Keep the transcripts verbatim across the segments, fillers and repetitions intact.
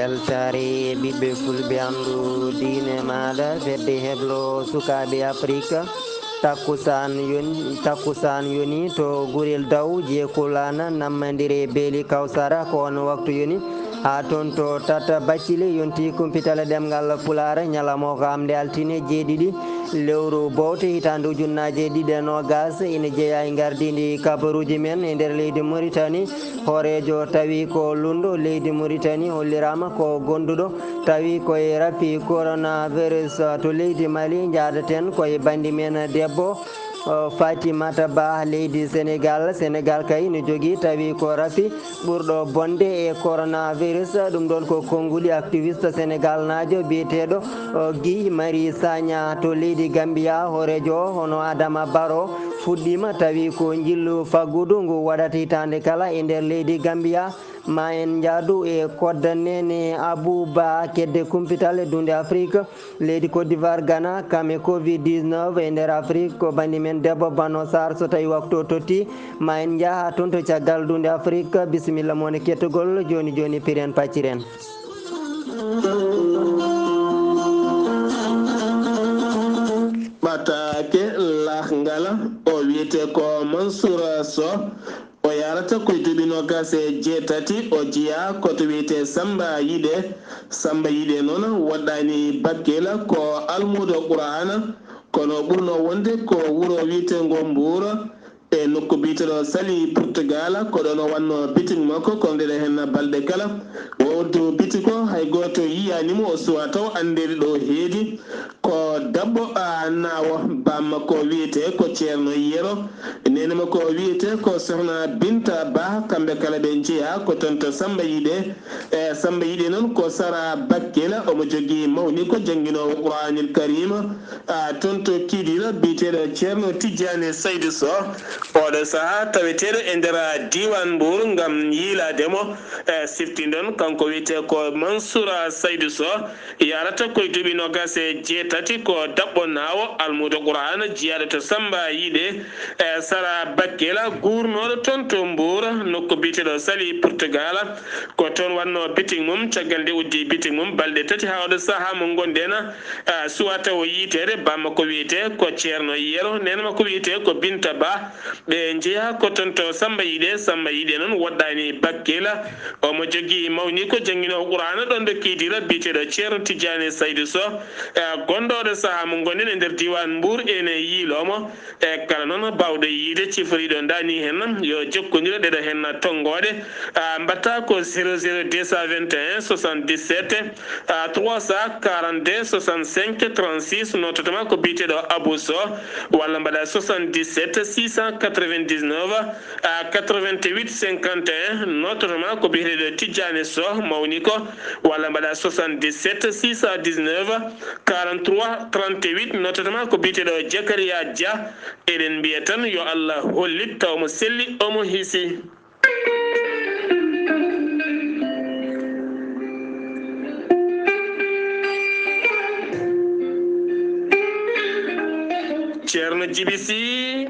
Weltaare ɓiɓɓe fulɓe, anndu diine maaɗa, fedde heblo sukaaɓe Afrik. Takkusaan yoni, takkusaan yoni to Gurel Daw, Jee Kulaana, nammandire Beeli Kawsara, ko on waktu yoni. Haa toon to Tata Baccile yonti kumpital ɗemngal Pulaar, ñalawma o ko amde altine jeeɗiɗi lewru bowte hitaande ujunnaaje ɗiɗi e noogas, ina jeyaa e ngardiindi kabaruuji men e nder leydi Muritani. Hooreejo tawi ko lunndo leydi Muritani holliraama ko gonduɗo tawi ko e rafi coronavirus to leydi Mali. Njahdaten ko e banndi men debbo, o, Fatimata Ba, leydi Senegal. Senegal kay no jogii tawi ko rafi ɓurɗo bonde e coronavirus. Ɗum ɗoon ko konnguɗi activiste senegalnaajo biyeteeɗo, o, Guy Marius Sagna to leydi Gambia. Hooreejo o, hono Adama Barrow, fuɗɗiima tawi ko njillu faggudu ngu waɗata hitaande kala e nder leydi Gambia. Ma en njaadu e kodda Neene Abou Ba, kedde kumpital e duunde Afrik, leydi Côte d'Ivoire, Ghana, kam e covid dix-neuf e nder Afrik. Ko banndi men debbo Bano Sarr, so tawi waktu o totti, ma en njaha toon to caggal duunde Afrik. Bisimilla mon e kettogol. Jooni jooni, piren pacciren. Ɓataake Lahngala, o wiyetee ko Mansour Soh. O yahrata ko e duuɓi noogaas e jeetati, o jeyaa ko to wiyetee Samba Yiɗe. Samba Yiɗe noon woɗɗaani Bakkila, ko almuudo Quraana, kono ɓurnoo wonde ko wuro wiyeteengo Mbuur, e nokku biyeteeɗo Saly, Portugal, ko ɗoon o waɗnoo bitik makko, kono ɗeɗo heen balɗe kala. O uddu bitik o, hay gooto yiyaani mo, o suwaa taw anndeede ɗo heedi. Ko Dabbo, a, Naawo, baam makko wiyetee ko Ceerno Yero, neene makko wiyetee ko Sohna Binta Bah, kamɓe kala ɓe njeyaa ko toon to Samba Yiɗe. E, Samba Yiɗe noon ko sara Bakkila, omo jogii mawni ko jannginoowo Quraanil Kariima, a, toon to Kidira, biyeteeɗo Ceerno Tijjaani Saydu Soh. Ooɗo sahaa taweteeɗo e nder diiwaan Mbuur ngam yiilaade mo, e, siftinɗon, kanko wiyetee ko Mansuura Saydu Soh. Yahrata ko e duuɓi noogaas e jeetati, ko Daɓɓo Naawo, almuudo Qur'aana, jiyaaɗo to Samba Yiɗe, e sara Bakkela, guurnooɗo toon to Mbuur, nokku biyeteeɗo Saly, Portugal. Ko toon waɗnoo bitik mum, caggal nde uddi bitik mum, balɗe tati haa oɗo sahaa mo ngonɗen, a, suwaa taw o yiyteede, baam makko wiyetee ko Ceerno Yero, neene makko wiyetee ko Binta Ba. Ɓe njeyaa ko toon to Samba Yiɗe. Samba Yiɗe noon woɗɗaani Bakkela. Omo jogii mawni ko jannginoowo Qur'aana ɗoon ɗo Kidira biyeteeɗo Ceerno Tijjaani Saydu Soh, e, gonɗo oɗo sahaa mo ngonɗen e nder diiwaan Mbuur, ene yiiloo mo. E kala noon baawɗo yiyde ciforiiɗo ndaani heen, yo jokkondir ɗeɗo heen tonngooɗe. A, mbaɗtaa ko zéro zéro deux cent vingt et un soixante-dix-sept, a, trois cent quarante-deux soixante-cinq trente-six, nototo ma ko biyeteeɗo Abou Sow, walla mbaɗa soixante-dix-sept six cent quatre-vingt-dix-neuf, a, quatre-vingt-huit cinquante et un, nototo ma ko biyeteeɗo Tijjaani Soh, mawni ko, walla mbaɗa soixante-dix-sept six cent dix-neuf quarante-trois trente-huit, nototo ma ko biyeteeɗo Jakariya Dia. Eɗen mbiya tan yo Allah hollit taw mo selli, omo hiisi. Ceerno Jibi Si,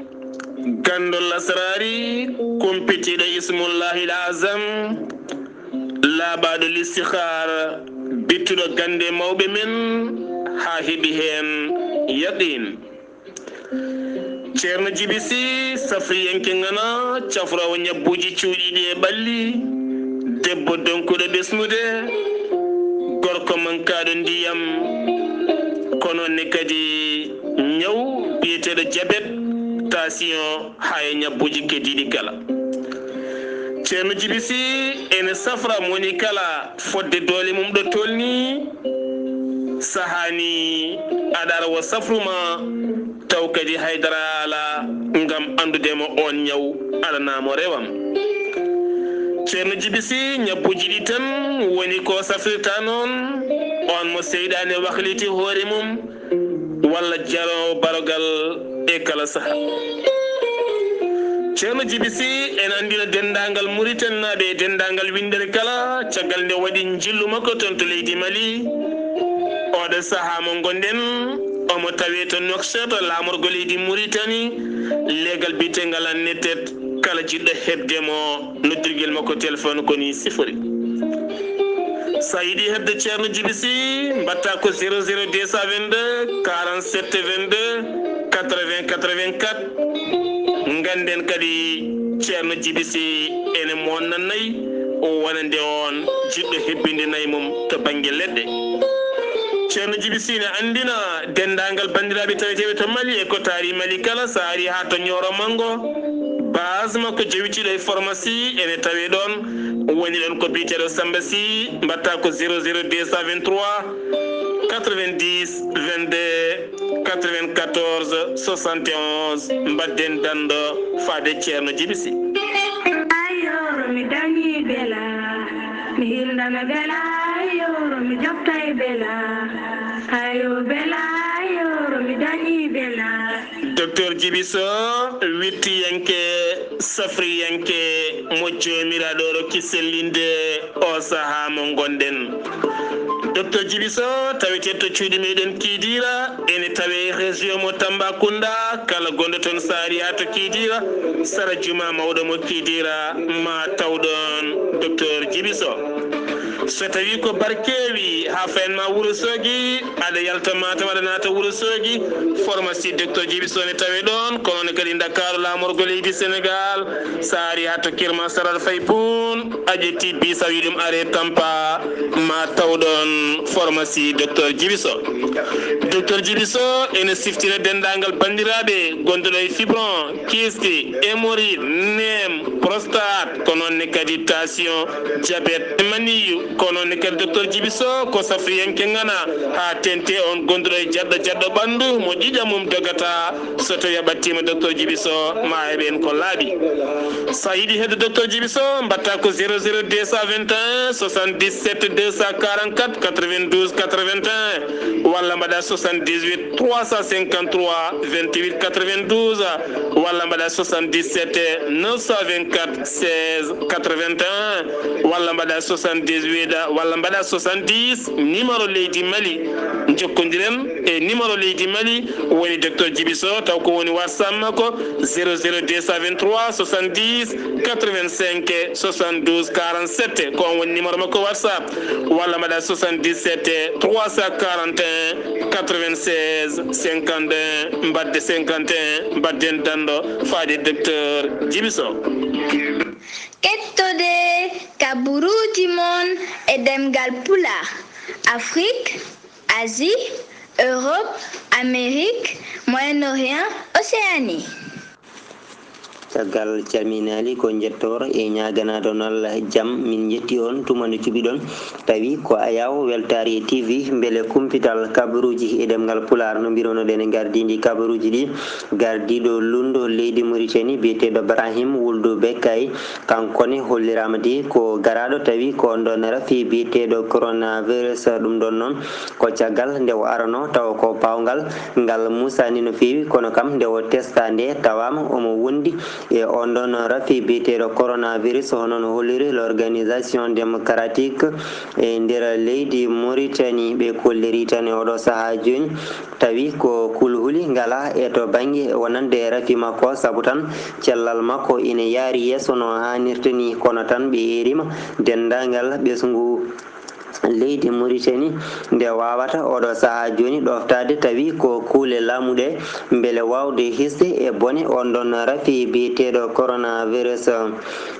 ganndo lasraari, kumpitiiɗo Ismullahil Azam, laaɓaaɗo listihaar, bittuɗo gannde mawɓe men, haa heɓi heen yaqiin. Ceerno Jibi Si, safriyanke ŋana, cafroowo ñabbuuji cuuɗiiɗi e ɓalli, debbo donkuɗo ɓesnude, gorko mankaaɗo ndiyam, kono ne kadi ñaw biyeteeɗo jabet, tension, haa e ñabbuuji keddiiɗi kala. Ceerno Jibi Si ene safra moni kala fodde doole mum ɗo tolni, sahaani aɗa ara wo safru ma, taw kadi haydara alaa ngam anndude mo oon ñaw, alanaa mo rewam. Ceerno Jibi Si, ñabbuuji ɗi tan woni ko safrirta noon, oon mo seyɗaane wakliti hoore mum, walla jaroowo barogal e kala saha. Ceerno Jibi Si, en anndino denndaangal Muritaninaaɓe e denndaangal winndere kala, caggal nde waɗi njillu makko toon to leydi Mali. Oɗo saha mo ngonɗen, omo tawe to Nouakchott, laamorgo leydi Muritani, leegal biyetengal Annetet. Kala jiɗɗo heɓde mo, noddirgel makko téléphone ko ni sifori. So a yiɗi heɓde Ceerno Jibi Sy, mbaɗtaa ko zéro zéro deux cent vingt-deux quarante-sept vingt-deux quatre-vingts quatre-vingt-quatre. Ngannden kadi Ceerno Jibi Sy ene monnanay wonande on jiɗɗo hebbinde nayi mum to bannge leɗɗe. Ceerno Jibi Sy ne anndina denndaangal banndiraaɓe taweteeɓe to Mali e ko taari Mali kala, so a ari haa to Nioro Manngo, base makko jowitiiɗo e pharmacie ene tawee ɗoon. Woni ɗoon ko biyeteeɗo Samba Sy, mbaɗtaa ko zéro zéro deux cent vingt-trois quatre-vingt-dix vingt-deux quatre-vingt-quatorze soixante et onze. Mbaɗden danndo faade Ceerno Jibi Sy. Ayoro mi dañi bela, mi hildana bela, ayoro mi jokkay bela, ayo bela, ayoro mi dañi bela. Docteur Jibi Sow, wittiyanke, safriyanke, mo Joomiraaɗo rokki sellinde oo sahaa mo ngonɗen. Docteur Jibi Sow, taweteeɗo to cuuɗi meɗen Kiidiira, ene tawee région mo Tambacounda, kala gonɗo toon so ari haa to Kiidiira, sara juma mawɗo mo Kiidiira, ma taw ɗoon Docteur Jibi Sow. So tawii ko Barkeewi haa fayan ma Wuro Soogi, aɗa yalta Matam, aɗa naata Wuro Soogi, pharmacie Docteur Jibi Sow ne tawee ɗoon, ko noon kadi Ndakaaru, laamorgo leydi Senegaal, so a ari haa to Kër Massar, aɗa fay Pool, a ƴetti bis, a wii ɗum aree Tampa, ma taw ɗoon pharmacie Docteur Jibi Sow. Docteur Jibi Sow ene siftira denndaangal banndiraaɓe gonɗo e fibron, kyste, hémorroïde, neem, prostate, ko noon ne kadi tension, diabète, maniyu. Ko noon ne kadi Docteur Jibi Sow ko safriyanke ŋana haa tente on gonɗo e jaɗɗo jaɗɗo ɓanndu mo ƴiiƴam mum dogata. So tawii a ɓattiima Docteur Jibi Sow, ma a heɓ heen ko laaɓi. So a yiɗi heɓde Docteur Jibi Sow, mbaɗtaa ko zéro zéro deux cent vingt et un soixante-dix-sept deux cent quarante-quatre quatre-vingt-douze quatre-vingt-un, walla mbaɗaa soixante-dix-huit trois cent cinquante-trois vingt-huit quatre-vingt-douze, walla mbaɗaa soixante-dix-sept neuf cent vingt-quatre seize quatre-vingt-un, walla mbaɗaa soixante-dix-huit, walla mbaɗaa soixante-dix, numéro leydi Mali. Njokkondiren e numéro leydi Mali, woni Docteur Jibi Sow, taw ko woni WhatsApp makko, zéro zéro deux cent vingt-trois soixante-dix quatre-vingt-cinq soixante-douze quarante-sept. Ko on woni numéro makko WhatsApp, walla mbaɗaa soixante-dix-sept trois cent quarante et un quatre-vingt-seize cinquante et un, mbaɗde cinquante et un, mbaɗden danndo faade Docteur Jibi Sow. Kettode kaburuuji mon e ɗemngal Pulaar, Afrik, Asie, Europe, Amérique, Moyen-Orient, Océanie. Caggal calminaali ko njettoor e ñaaganaade on Allah jam, min njetti on tuma nde cuɓiɗon. Tawi ko Ayaw Weltaare T V, mbele kumpital kabaruuji e ɗemngal Pulaar no mbirunoɗen e ngardiindi kabaruuji ɗi. Gardiiɗo lundo leydi Mauritanie biyeteeɗo Brahim Wuldu Bekkay, kanko ne holliraama de ko garaaɗo, tawi ko on ɗon rafi biyeteeɗo coronavirus. Ɗum ɗon noon ko caggal nde o arano tawa ko paawngal ngal musaani no feewi, kono kam nde o testa nde tawaama omo wondi e on ɗon rafi biyeteeɗo coronavirus, hono no holliri l'organisation démocratique e nder leydi Mauritanie. Ɓe kolliri tan e oɗo sahaa jooni, tawi ko kulhuli ngala e to bannge wonande rafi makko, sabu tan cellal makko ina yaari yeeso no haanirta ni, kono tan ɓe eerima denndaangal ɓesngu leydi Mauritanie nde wawata oɗo sahaa jooni ɗoftaade, tawi ko kuule laamu ɗe mbele wawde hisde e bone on ɗon rafi biyeteeɗo coronavirus.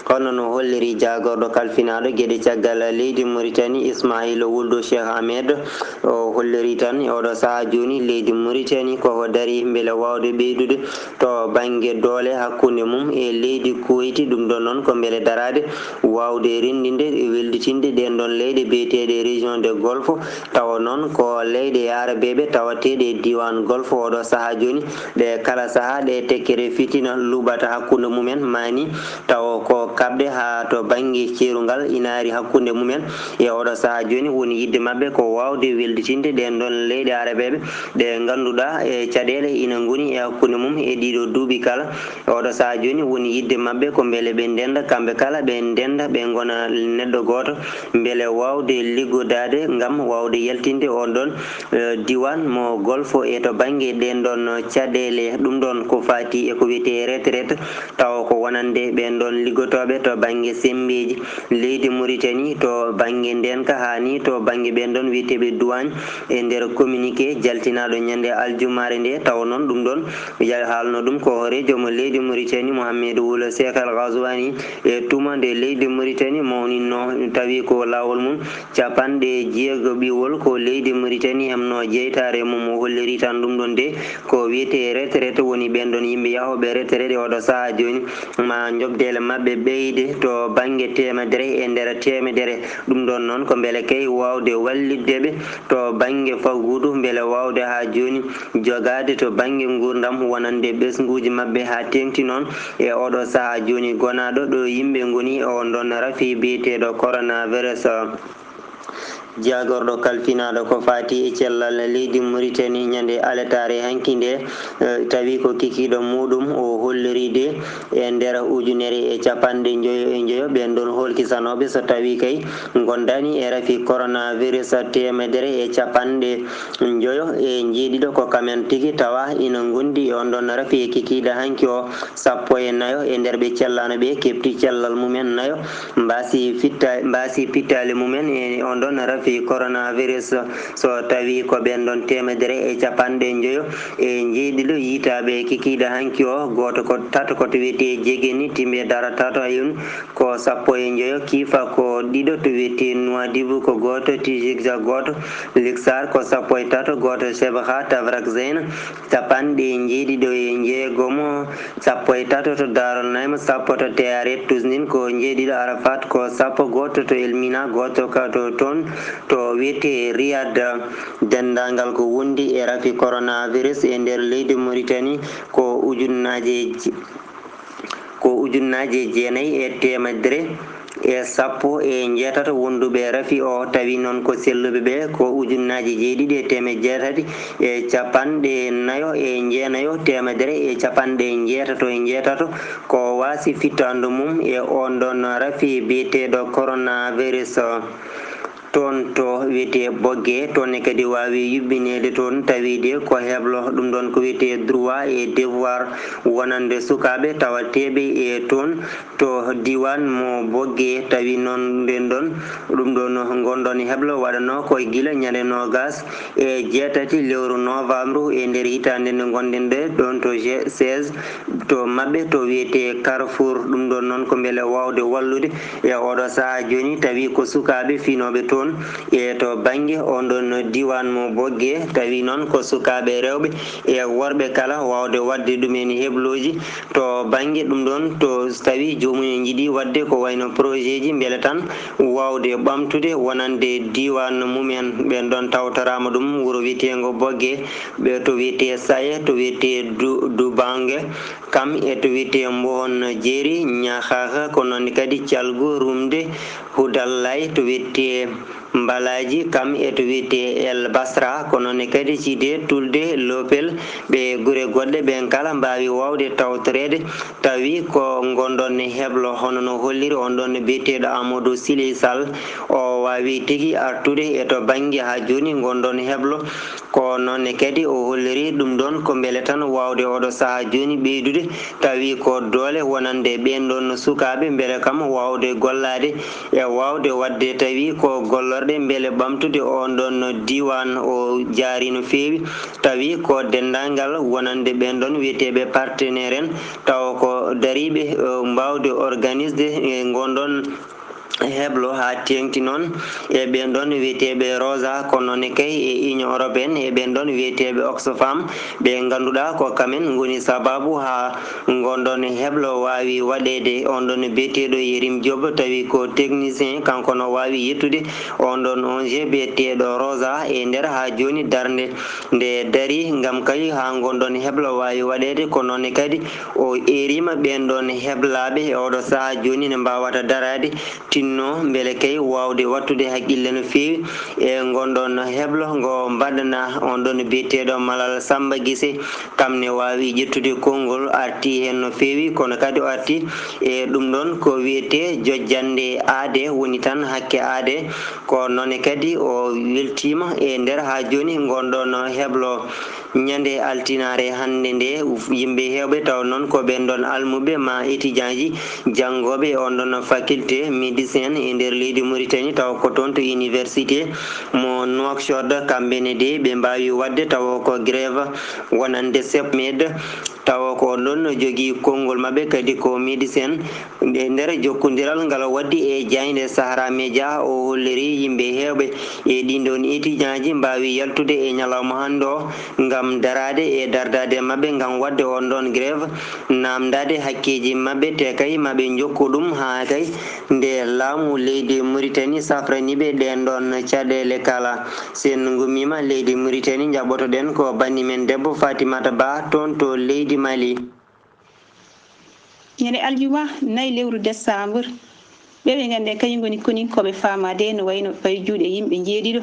Hono no holliri jaagorɗo kalfinaaɗo geɗe caggal leydi Mauritanie, Ismaila Wuldu Cheikh Ahmed, o holliri tan e oɗo sahaa jooni leydi Mauritanie koko dari mbele wawde ɓeydude to bannge doole hakkunde mum e leydi Kuwayti. Ɗum ɗon noon ko mbele daraade wawde renndinde e welditinde ɗen ɗon leyɗe biyeteeɗe région de Golfe, tawa noon ko leyɗe arabeeɓe tawateeɗe e diiwaan Golfe. Oɗo sahaa jooni, ɗe kala sahaa ɗe tekkere fitina luɓata hakkunde mumen, maani tawa ko kaɓɗe haa to bannge ceerungal inaari hakkunde mumen. E oɗo sahaa jooni woni yiɗde maɓɓe ko wawde welditinde ɗen ɗon leyɗe arabeeɓe ɗe ngannduɗaa e caɗeele ina ngoni e hakkunde mum e ɗiɗo duuɓi kala. E oɗo sahaa jooni woni yiɗde maɓɓe ko mbele ɓe ndennda kamɓe kala, ɓe ndennda, ɓe ngona neɗɗo gooto, mbele wawde liggodaade ngam waawde yaltinde oon ɗoon, eh, diiwaan mo Golfo e to bannge ɗeen ɗoon caɗeele. Ɗum ɗoon ko faati e ko wiyetee retraite, tawa ko wonande ɓeen ɗoon liggotooɓe to bannge semmbeeji leydi Mauritanie, to bannge ndeenka haa nii to bannge ɓeen ɗoon wiyeteeɓe douane. E nder communiqué jaltinaaɗo ñande aljumaare nde, tawa noon ɗum ɗoon ya-, haalno ɗum ko hooreejo mo leydi Mauritanie, Mohamed Wul Cheikh Al Ghazouani, e tuma nde leydi Mauritanie mawninno, tawi ko laawol mum capanɗe jeego ɓiwol ko leydi Mauritanie heɓno jeytaare mum. O holliri tan ɗum ɗoon de ko wiyetee retraite, woni ɓeen ɗoon yimɓe yahooɓe retraite e oɗo sahaa jooni, ma njoɓdele maɓɓe ɓeyde to bannge teemedere e nder teemedere. Ɗum ɗoon noon ko mbele kay waawde wallitde ɓe to bannge faggudu, mbele waawde haa jooni jogaade to bannge nguurndam wonande ɓesnguuji maɓɓe, haa teeŋti noon e oɗo sahaa jooni gonaaɗo ɗo yimɓe ngoni e on ɗoon rafi biyeteeɗo coronavirus. Jagorɗo kalfinaaɗo ko faati e cellal leydi Mauritanie ñande aletaare hanki nde, eh, tawi ko kikiiɗo muuɗum o holliri de e nder ujunere e capanɗe njoyo e njoyo ɓeen ɗoon hoolkisanooɓe so tawi kay ngondaani e rafi coronavirus teemedere e capanɗe njoyo e njeeɗiɗo ko kamen tigi, tawa ina ngondi e on ɗoon rafi e kikiiɗe hanki o sappo e nayo e nder ɓe cellano ɓe keɓti cellal mumen nayo, mbaasi fitta-, mbaasi pittaali mumen e on ɗoon rafi coronavirus. So tawi ko ɓeen ɗoon teemedere e capanɗe njoyo e njeeɗiɗo yiytaaɓe kikiiɗe hanki o, gooto ko, tato ko to wiyetee Jegeni, Timbe Dara tato, Ayun ko sappo e njoyo, Kifa ko ɗiɗo, to wiyetee Nouadhibou ko gooto, Tizi Ouzou gooto, Luxor ko sappo e tato, gooto Sebha, Tafrakzain capanɗe njeeɗiɗo e njeegomo, sappo e tato to Darul Naim, sappo to Tiaret Touznin ko njeeɗiɗo, Arafat ko sappo, gooto to El Mina, gooto ka to toon to wiyetee Riyad. Denndaangal ko wondi e rafi coronavirus e nder leydi Mauritanie ko ujunnaaje je-, ko ujunnaaje jeenayi e teemedere e sappo e njeetato wonduɓe rafi o, tawi noon ko selluɓe ɓe ko ujunnaaje jeeɗiɗi e teemedde jeetati e capanɗe nayo e jeenayo, teemedere e capanɗe njeetato e njeetato ko waasi fittaandu mum e oon ɗoon rafi biyeteeɗo coronavirus. Toon to wiyetee Bogge, toon ne kadi waawi yuɓɓineede toon, tawiide ko heblo, ɗum ɗoon ko wiyetee droit et devoir wonande sukaaɓe tawateeɓe e toon to diiwaan mo Bogge. Tawi noon ndeen ɗoon, ɗum ɗoon ngonɗon heblo waɗanoo ko gila ñande noogaas e jeetati lewru novembre e nder hitaande nde ngonɗen nde ɗoon to G seize to maɓɓe to wiyetee Carrefour. Ɗum ɗoon noon ko mbele waawde wallude e oɗo sahaa jooni, tawi ko sukaaɓe finooɓe toon e to bannge on ɗoon diiwaan mo Bogge, tawi noon ko sukaaɓe rewɓe e worɓe kala waawde waɗde ɗum en heblooji to bannge ɗum ɗoon, to tawi joomum en njiɗi waɗde ko wayno projet ji, mbele tan waawde ɓamtude wonande diiwaan mum en. Ɓeen ɗoon tawtoraama ɗum wuro wiyeteengo Bogge, ɓe to wiyetee Saye, to wiyetee Du-, Dubange, kam e to wiyetee Mbohon Jeeri, Ñaxaxa, ko noon kadi Calgu, Rumde, Hudallay, to wiyetee Mbalaaji, kam e to wiyetee El Basra, ko noon kadi Cide, Tulde, Lopel, ɓe gure goɗɗe, ɓeen kala mbaawi waawde tawtoreede, tawi ko ngonɗon heblo, hono no holliri on ɗoon biyeteeɗo Amadou Siley Sall, o waawi tigi artude e to bannge haa jooni ngonɗon heblo. Ko noon ne kadi o holliri ɗum ɗoon ko mbele tan waawde oɗo sahaa jooni ɓeydude, tawi ko doole wonande ɓeen ɗoon sukaaɓe, mbele kam waawde gollaade e waawde waɗde, tawi ko gollorɗe mbele ɓamtude oon ɗoon diiwaan. O jaari no feewi, tawi ko denndaangal wonande ɓeen ɗoon wiyeteeɓe partenaire en, tawa ko dariiɓe, eh, mbaawde organisde e ngonɗon heblo haa teeŋti noon e ɓeen ɗoon wiyeteeɓe Rosa, kono ne kay e Union Européenne e ɓeen ɗoon wiyeteeɓe Oxfam, ɓe ngannduɗaa ko kamen ngoni sabaabu haa ngonɗon heblo waawi waɗeede. On ɗoon biyeteeɗo Yerim Diop, tawi ko technicien, kanko no waawi yettude on ɗoon O N G biyeteeɗo Rosa e nder haa jooni darnde nde darii ngam kay haa ngonɗon heblo waawi waɗeede. Ko noon ne kadi o eeriima ɓeen ɗoon heblaaɓe e oɗo sahaa jooni ne mbaawata daraade No mbele kay waawde wattude haqqille no feewi e ngon ɗon heblo ngo mbaɗana on ɗon biyeteeɗo Malal Samba Gise, kam ne waawi ƴettude konngol, arti heen no feewi, kono kadi o arti e ɗum ɗon ko wiyetee jojjannde aade, woni tan hakke aade. Ko noone kadi o weltiima e nder haa jooni ngon ɗon heblo. Ñande altinaare hannde nde, yimɓe heewɓe taw noon ko ɓeen ɗon almuɓe ma étudiantji janngooɓe e on ɗon faculté médecin e nder leydi Mauritanie, taw ko toon to université mo Nouakchott, kamɓe ne de ɓe mbaawi waɗde taw ko grève wonande sepmed, taw ko on ɗon jogii konngol maɓɓe kadi ko médecin. E nder jokkondiral ngal o waɗdi e jaaynde Sahara Media, o holliri yimɓe heewɓe e ɗiin ɗoon étudiantji mbaawi yaltude e ñalawma hannde o ngam daraade e dardaade maɓɓe ngam waɗde on ɗoon grève, naamndaade hakkeeji maɓɓe, te kay maɓe njokku ɗum haa kay nde laamu leydi Mauritanie safrani ɓe ɗeen ɗoon caɗeele kala. Sen ngummiima leydi Mauritanie, njaɓɓotoɗen ko banndi men debbo Fatimata Ba toon to leydi Mali. Ñande aljuma nayi lewru décembre, ɓe ɓe ngannduɗaa kañum ngoni koninkooɓe faamaade no wayno fay juuɗe yimɓe njeeɗiɗo,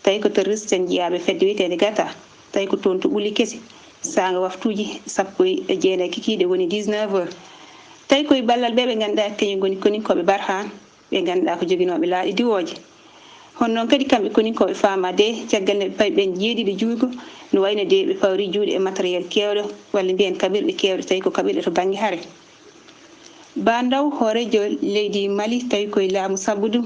tawi ko terroriste en jiyaaɓe fedde wiyeteende Gata, tawi ko toon to Ɓulli Kesi, saanga waftuuji sappo e jeenayi kikiiɗe woni dix-neuf heures. Tawi koye ballal ɓe ɓe ngannduɗaa kañum ngoni koninkooɓe Barhan, ɓe ngannduɗaa ko joginooɓe laaɗe diwooje. Hono noon kadi kamɓe koninkooɓe faamaade caggal nde ɓe pawi ɓeen jeeɗiɗo juuɗe, no wayno de ɓe pawri juuɗe e matériel keewɗo, walla mbiyen kaɓirɗe keewɗe, tawi ko kaɓirɗe to bannge hare. Ba Ndaw, hooreejo leydi Mali, tawi koye laamu sabu ɗum,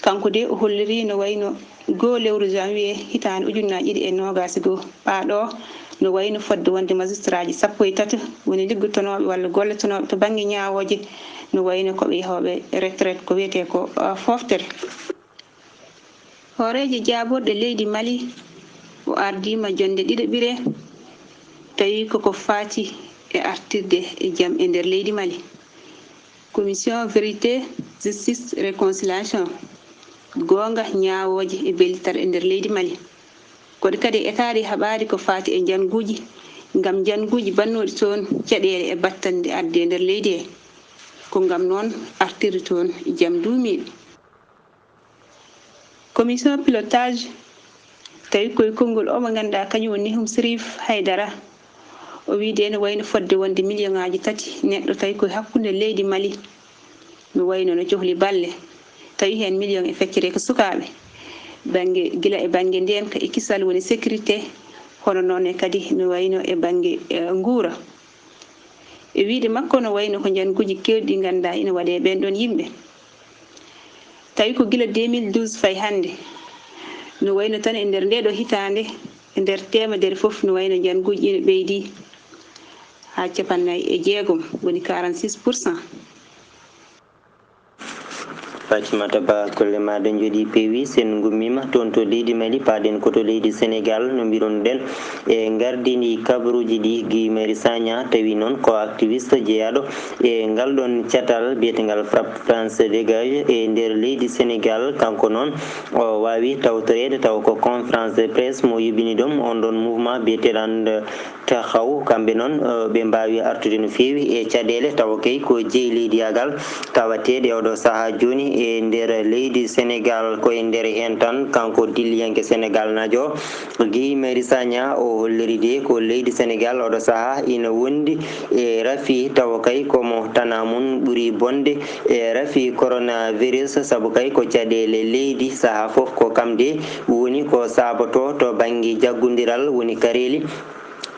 kanko de o holliri no wayno goo lewru janvier hitaande ujunnaji ɗiɗi e noogaas e goo, ɓaa ɗo no wayno fodde wonde magistraaji sappo e tati woni liggotonooɓe walla golletonooɓe to bannge ñaawooje, no wayno ko ɓe yahooɓe retraite ko wiyetee ko, uh, fooftere. Hooreejo jaaborɗe leydi Mali o ardiima jonnde ɗiɗaɓire, tawi koko faati e artirde e jam e nder leydi Mali. Commission Vérité, Justice, Réconciliation, goonga, ñaawooje e bellital e nder leydi Mali. Koɗi kadi e etaade haɓaade ko faati e njannguuji, ngam njannguuji bannooɗi toon caɗeele e battande adde e nder leydi he. Ko ngam noon artirde toon jam duumiiɗo. Commission pilotage, tawi koye konngol o mo ngannduɗaa kañum woni Nehum Sirif Haydara. O wii de no wayno fodde wonde million ŋaaji tati neɗɗo tawi koye hakkunde leydi Mali, no wayno no cohli balle, tawi heen million e feccere ko sukaaɓe, bannge, gila e bannge ndeenka e kisal woni sécurité, hono noon ne kadi no wayno e bannge, eh, nguura. E wiyde makko, no wayno ko njannguuji keewɗi ɗi ngannduɗaa ina waɗee ɓeen ɗoon yimɓe. Tawi ko gila deux mille douze fayi hannde, no wayno tan e nder ndee ɗoo hitaande, e nder teemedere fof, no wayno njannguuji ina ɓeydi haa capannaayi e jeegom, woni quarante-six pour cent. Fatimata Ba, golle maaɗa njooɗii peewi. Sen ngummiima toon to leydi Mali, paaɗen ko to leydi Senegaal, no mbirunoɗen e ngardiindi kabaruuji ɗi, Guy Marius Sagna, tawi noon ko activiste jeyaaɗo e ngal ɗoon catal biyetengal Frapp France Dégage e nder leydi Senegaal. Kanko noon o waawi tawtoreede taw ko conférence de presse mo yuɓɓini ɗum on ɗoon mouvement biyeteeɗo And Taxaw. Kamɓe noon, eh, ɓe mbaawi artude no feewi e caɗeele tawa kay ko jeyi leydiyagal tawateeɗe oɗo sahaa jooni e nder leydi Senegaal. Ko e nder heen tan kanko dilliyanke Senegaalnaajo Guy Marius Sagna o holliri de ko leydi Senegaal oɗo sahaa ina wondi e rafi tawa kay ko mo tana mum ɓuri bonde e rafi coronavirus, sabu kay ko caɗeele leydi sahaa fof ko kam de woni ko saabotoo to bannge jaggondiral woni kareeli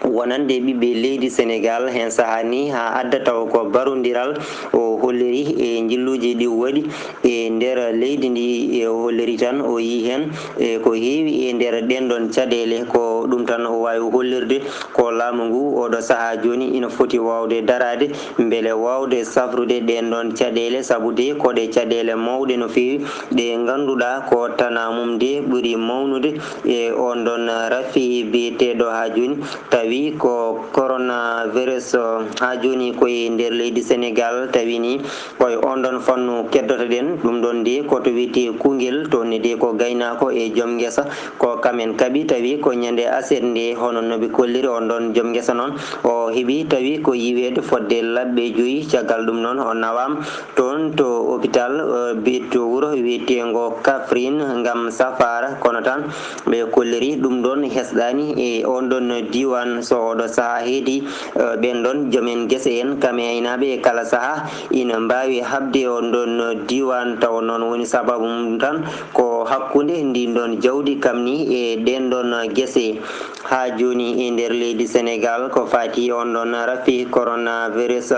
wonande ɓiɓɓe leydi Senegaal. Heen sahaa ni haa adda tawa ko barondiral o holliri e njilluuji ɗi o waɗi e nder leydi ndi, e o holliri tan o yii heen e ko heewi e nder ɗeen ɗoon caɗeele. Ko ɗum tan o waawi hollirde ko laamu ngu oɗo sahaa jooni ina foti waawde daraade mbele waawde safrude ɗeen ɗoon caɗeele, sabu de ko ɗe caɗeele mawɗe no feewi ɗe ngannduɗaa ko tana mum de ɓuri mawnude e on ɗoon rafi biyeteeɗo haa jooni, tawi ko coronavirus. Haa jooni ko e nder leydi Senegaal, tawi ni ko e on ɗoon fannu keddotoɗen. Ɗum ɗoon de ko to wiyetee Koungheul, toon ne de ko gaynaako e joom ngesa, ko kamen kaɓi, tawi ko ñande Aset nde, hono no ɓe kolliri on ɗon joom ngesa noon, o heɓi tawi ko yiweede fodde labbe joyi. Caggal ɗum noon, o nawaama toon to hôpital, eh, bi-, to wuro wiyeteengo Kaffrine ngam safaara, kono tan ɓe kolliri ɗum ɗon hesɗaani e on ɗon diiwaan. So oɗo sahaa heedi, eh, ɓeen ɗon joomen gese en, kam e aynaaɓe e kala sahaa, ina mbaawi haɓde on ɗon diiwaan, tawa noon woni sababu mum tan ko hakkunde ndin ɗon jawdi kam ni e ɗeen ɗon gese. Haa jooni e nder leydi Senegaal, ko faati on ɗon rafi coronavirus,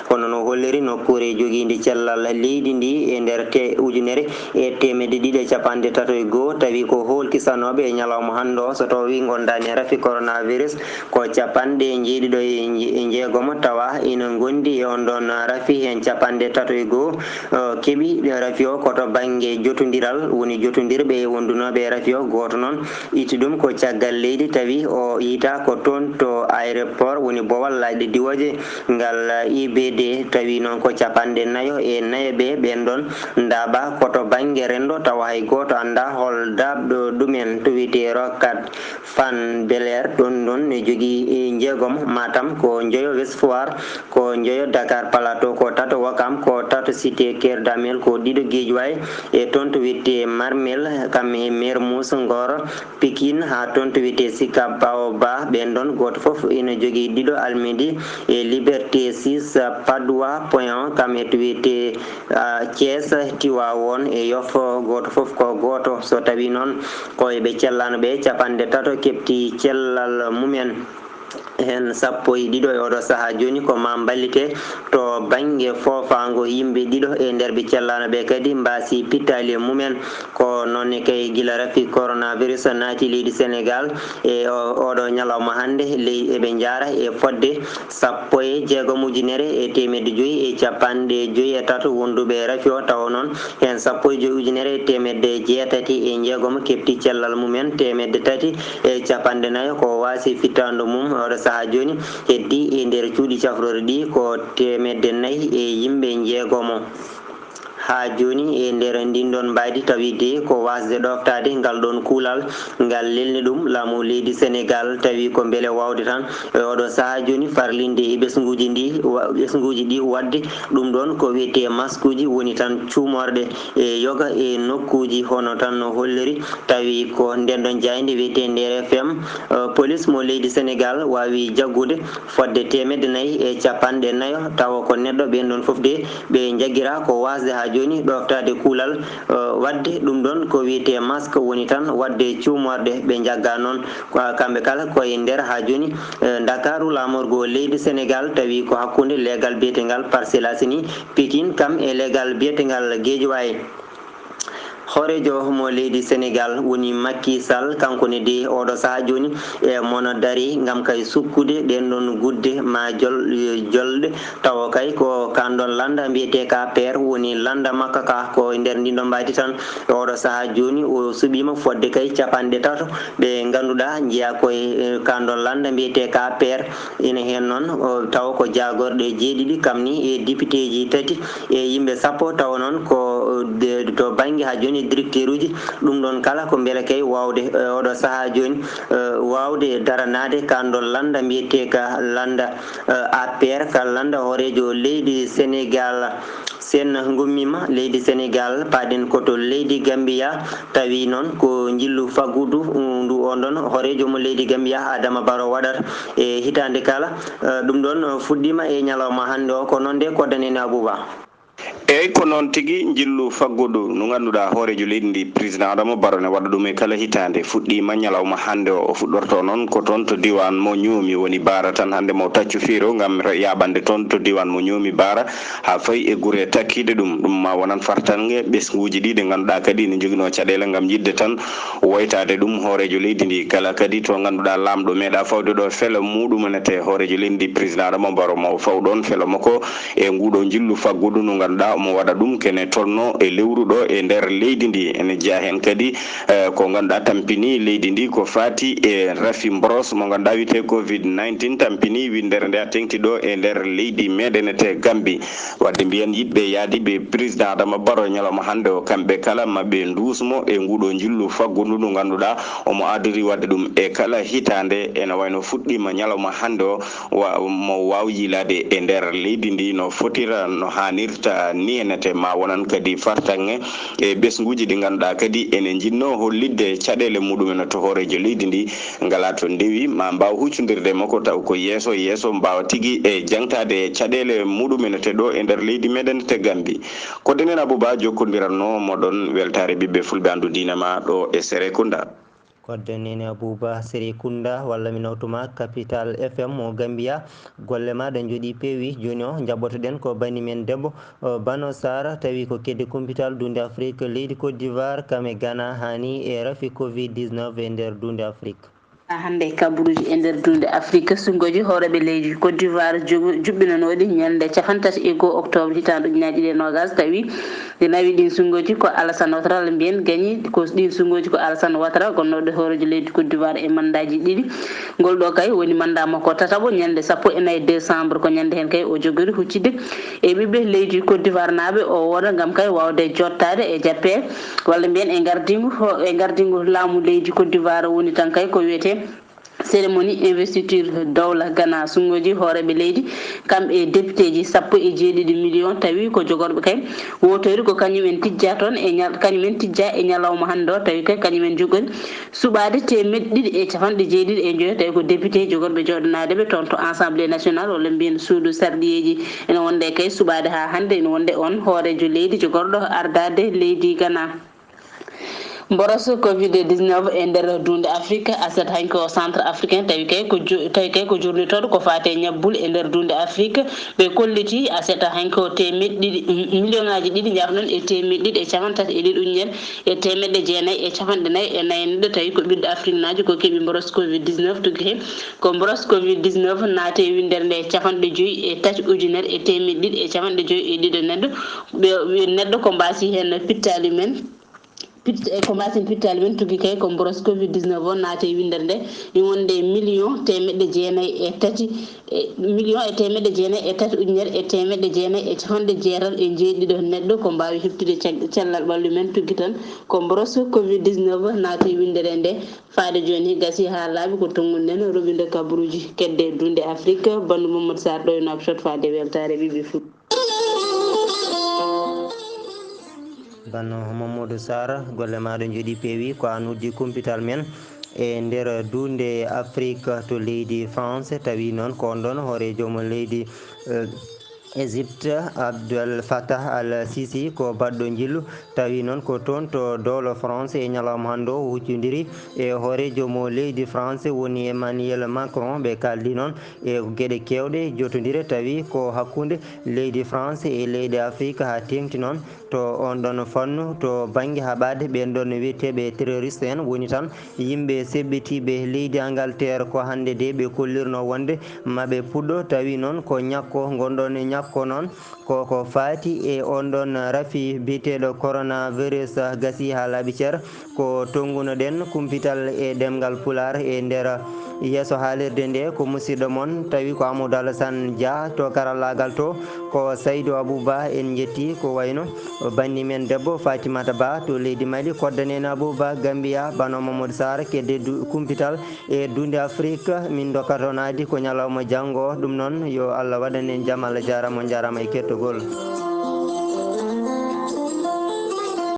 hono no holliri nokkuure jogiinde cellal leydi ndi e nder te ujunere e teemedde ɗiɗi e capanɗe tato e goo, tawi ko hoolkisanooɓe e ñalawma hannde o, so tawii ngondaani e rafi coronavirus, ko capanɗe njeeɗiɗo e nje-, e njeegomo, tawa ina ngondi e on ɗon rafi. Heen capanɗe tato e goo, eh, keɓi rafi o ko to bannge jotondiral, woni jotondirɓe e wondunooɓe e rafi o. Gooto noon itti ɗum ko caggal leydi, tawi o yiytaa ko toon to aéroport, woni boowal laaƴɗe diwooje ngal I B D, tawi noon ko capanɗe nayo e nayo ɓe, ɓeen ɗon ndaaɓaa ko to bannge renndo, tawa hay gooto anndaa hol daaɓɗo ɗumen, to wiyetee Rokat Fann Bel Air, ɗon ɗon ne jogii, eh, njeegomo. Matam ko njoyo, Ouest Foire ko njoyo, Dakar Plateau ko tato, Ouakam ko tato, Cité Keur Damel ko ɗiɗo, Guédiawaye e toon to wiyetee Marmel, kam e Mermoz, Ngor, Pikine, haa toon to wiyetee Sicap Baobab, ɓeen ɗon gooto fof ina jogii ɗiɗo, Almadies e Liberté six, Patte d'Oie, Point E, kam e to wiyetee, ah, Thiès, Tivaouane e Yoff, gooto fof ko gooto. So tawii noon ko e ɓe cellaano ɓe, capanɗe tato keɓti cellal mumen. Heen sappo e ɗiɗo e oɗo sahaa jooni ko maa mballite to bannge foofaango yimɓe ɗiɗo e nder ɓe cellaano ɓe kadi mbaasi pittaali e mumen. Ko noon ne kay gila rafi coronavirus naati leydi Senegaal e o-, oɗo ñalawma hannde, ley eɓe njaara e fodde sappo e jeegom ujunere e teemedde joyi e capanɗe joyi e tato wonduɓe e rafi o, tawa noon heen sappo e joyi ujunere e teemedde jeetati e jeegom keɓti cellal mumen, teemedde tati e capanɗe nayo ko waasi fittaandu mum. Oɗo sahaa jooni heddii e nder cuuɗi cafroori ɗi ko teemedde nayi e yimɓe njeegomo. Haa jooni e nder ndin ɗon mbaydi, tawi de ko waasde ɗooftaade ngal ɗon kuulal, ngal lelni ɗum laamu leydi Senegaal, tawi ko mbele waawde tan e oɗo sahaa jooni farlinde e ɓesnguuji ndi, wa-, ɓesnguuji ɗi waɗde ɗum ɗon ko wiyetee maskuuji, woni tan cuumorɗe e yoga e nokkuuji hono tan no holliri, tawi ko nden ɗon jaaynde wiyeteende R F M, eh, police mo leydi Senegaal waawi jaggude fodde teemedde nayi e capanɗe nayo, tawa ko neɗɗo. Ɓeen ɗon fof de ɓe njaggiraa ko waasde haa jooni ɗooftaade kuulal, eh, waɗde ɗum ɗon ko wiyetee masque, woni tan waɗde cuumorɗe. Ɓe njaggaa noon ko kamɓe kala ko e nder haa jooni, eh, Ndakaaru, laamorgo leydi Senegaal, tawi ko hakkunde leegal biyetengal Parcelles Assainies, Pikine kam e leegal biyetengal Guédiawaye. Hooreejo mo leydi Senegaal woni Macky Sall, kanko ne de oɗo sahaa jooni e mono dari ngam kay sukkude ɗeen ɗon gudde ma jol-, jolɗe, tawa kay ko kaan ɗon lannda mbiyetee ka P R woni lannda makko ka. Ko e nder ndin ɗon mbaydi tan e oɗo sahaa jooni o suɓiima fodde kay capanɗe tato ɓe ngannduɗaa njeyaa koye, eh, kaan ɗon lannda mbiyetee ka P R. Ina heen noon, o, tawa ko jaagorɗe jeeɗiɗi kam ni e depiteeji tati e yimɓe sappo, tawa noon ko, o, de, to bannge haa jooni directeuruuji. Ɗum ɗon kala ko mbele kay waawde, eh, oɗo sahaa jooni, eh, waawde daranaade kaan ɗon lannda mbiyetee ka lannda, eh, A P R, ka lannda hooreejo leydi Senegaal. Sen ngummiima leydi Senegaal, paaɗen ko to leydi Gambiya, tawi noon ko njillu faggudu, um, ndu on ɗon hooreejo mo leydi Gambiya, Adama Barrow, waɗata e hitaande kala. Eh, ɗum ɗon fuɗɗiima e ñalawma hannde o, ko noon de, koddanen Abuba. Eey, ko noon tigi, njillu faggudu ndu ngannduɗaa hooreejo leydi ndi, président Adama Barrow, ne waɗa ɗum e kala hitaande, fuɗɗiima ñalawma hannde o. O fuɗɗorto noon ko toon to diiwaan mo ñoomi woni Baara tan, hannde mo taccu fiiro ngam re-, yaaɓande toon to diiwaan mo ñoomi Baara, haa fayi e gure takkiiɗe ɗum. Ɗum ma wonan fartaŋŋe ɓesnguuji ɗi ɗi ngannduɗaa kadi ne njoginoo caɗeele ngam yiɗde tan woytaade ɗum hooreejo leydi ndi. Kala kadi to ngannduɗaa laamɗo meeɗaa fawde ɗo felo muuɗum, ene tee hooreejo leydi ndi, président Adama Barrow, ma o faw ɗoon felo makko e nguuɗo njillu faggudu ndu ngannduɗaa Omo waɗa ɗum kene tolno e lewru ɗo e nder leydi ndi. Ene jeyaa heen kadi, eh, ko ngannduɗaa tampini leydi ndi ko faati e rafi mboros mo ngannduɗaa wiyetee covid nineteen, tampini winndere nde a teŋti ɗo e nder leydi meɗen te Gambi. Wadde mbiyen yiɗɓe yaadi ɓe président Adama Barrow ñalawma hannde o, kamɓe kala maɓe nduusmo e nguɗo njillu faggundu ndu ngannduɗaa omo adori waɗde ɗum e kala hitaande. Ene wayno fuɗɗiima ñalawma hannde o, wa-, mo waaw yiilaade e nder leydi ndi no fotira, no haanirta ni. Ene te ma wonan kadi fartaŋŋe e ɓesnguuji ɗi ngannduɗaa kadi ene njinnoo hollitde caɗeele muɗumen to hooreejo leydi ndi, ngala to ndewi, ma mbaaw huccondirde makko taw ko yeeso yeeso mbaawa tigi e jaŋtaade caɗeele muɗumen te ɗo e nder leydi meɗen te Gambi. Ko denen Abouba jokkondiranno moɗon weltaare ɓiɓɓe fulɓe anndu diina ma ɗo e Serekunda. Kodde nene Abouba Serekunda, walla mi nawtuma Capital F M mo Gambia. Golle ma ɗe jooɗi peewi. Jooni o njaɓɓotoɗen ko bani men debbo, o Bano Sara, tawi ko kedde kumpital dunde Afrique, leydi Côte d'Ivoire, kam e Ghana, hani e rafi covid dix-neuf e nder dunde Afrique. Hannde kabaruuji e nder dunde Afrique, sunngoji hooreeɓe leydi Côte d'Ivoire jogu-, juɓɓinanooɗi ñalnde cappanɗe tati e goo octobre hitaande ujunaaji ɗiɗi e noogaas, tawi ɗi nawi ɗin sunngoji ko Alassane Ouattara, walla mbiyen gañi ko ɗin sunngoji ko Alassane Ouattara, gonnooɗo hooreejo leydi Côte d'Ivoire e mandaaji ɗiɗi. Ngol ɗo kay woni mandat makko tataɓo, ñande sappo e nayi décembre, ko ñande heen kay o jogori huccitde e ɓiɓɓe leydi Côte d'Ivoire naaɓe o wooda ngam kay waawde jottaade e jappe, walla mbiyen e ngardingu ho-, e ngardingu laamu leydi Côte d'Ivoire woni tan kay ko wiyetee cérémonie investiture dowla Ghana. Sunngoji hooreeɓe leydi, kamɓe e député ji sappo e jeeɗiɗi million, tawi ko jogorɓe kay wootoyri ko kañum en tijja toon e ñal-, kañum en tijja e ñalawma hannde o, tawi kay kañum en jogori suɓaade teemeɗɗe ɗiɗi e capanɗe jeeɗiɗi e joyo, tawi ko député jogorɓe jooɗanaade ɓe toon to Assemblée nationale, walla mbiyen suudu sarɗiyeeji. Ene wonde kay suɓaade haa hannde, ene wonde on hooreejo leydi jogorɗo ardaade leydi Ghana. Mboros covid dix-neuf e nder dunde Afrique, aset hanki o centre africain, tawi kay ko ju-, tawi kay ko jurnitooɗo ko faati e ñabbuli e nder dunde Afrique. Ɓe kolliti aset hanki o teemeɗɗe ɗiɗi, million ŋaaji ɗiɗi njaroɗon e teemeɗɗe ɗiɗi e capanɗe tati e ɗiɗi ujunere e teemeɗɗe jeenayi e capanɗe nayi e nayi neɗɗo, tawi ko ɓiɗɗo Afrique naajo ko keɓi mboros covid dix-neuf. Tuggi he ko mboros covid dix-neuf naati e winndere nde capanɗe joyi e tati ujunere e teemeɗɗe ɗiɗi e capanɗe joyi e ɗiɗo neɗɗo. Ɓe, neɗɗo ko mbaasi heen pittaali men. Pitt-, e ko mbasin pittaali men tuggi kay ko mboros covid dix-neuf o naati e winndere nde, ina wonde million teemeɗɗe jeenayi e tati, e million e teemeɗɗe jeenayi e tati ujunere e teemeɗɗe jeenayi e capanɗe jeetati e jeeɗiɗo neɗɗo ko mbaawi heɓtude cag-, cellal ɓalli men. Tuggi tan ko mboros covid dix-neuf naati e winndere nde. Faade jooni gasi haa laaɓi ko tonngunoɗen roɓinde kabaruuji kedde dunde Afrique. Bandu Mamadou Sarr ɗo e Nouakchott faade weltaare ɓiɓɓe Fuuta. Banno Mamadou Sarr, golle maaɗa njooɗi peewi, ko an uddi kumpital men e nder duunde Afrique to leydi France. Tawi noon ko on ɗoon hooreejo mo leydi, eh, Égypte, Abdel Fattah al-Sisi, ko baɗɗo njillu. Tawi noon ko toon to dowla France e ñalawma hannde o huccondiri e hooreejo mo leydi France woni Emmanuel Macron. Ɓe kaaldi noon e geɗe keewɗe jotondire, tawi ko hakkunde leydi France e leyɗe Afrique, haa teeŋti noon to on ɗon fannu, to bannge haɓaade ɓeen ɗon wiyeteeɓe terroriste en, woni tan yimɓe seɓɓitiiɓe leydi Angleterre. Ko hannde de ɓe kollirno wonde maɓe puɗɗo, tawi noon ko ñakko ngonɗon ñakko noon, ko ko faati e on ɗon rafi biyeteeɗo coronavirus. Gasi haa laaɓi cer, ko tonngunoɗen kumpital e ɗemngal Pulaar e nder yeeso haalirde nde. Ko musidɗo mon, tawi ko Amadou Alassane Dia to karallaagal to, ko Saydou Abouba. En njetti ko wayno banndi men debbo Fatimata Ba to leydi Mali, koddaneen Abouba Gambia, bano Mamadou Sarr, kedde du-, kumpital e duunde Afrique. Min ndokkata on aadi ko ñalawma janngo. Ɗum noon, yo Allah waɗan en jam. Allah jaaraama, on njaaraama e kettogol.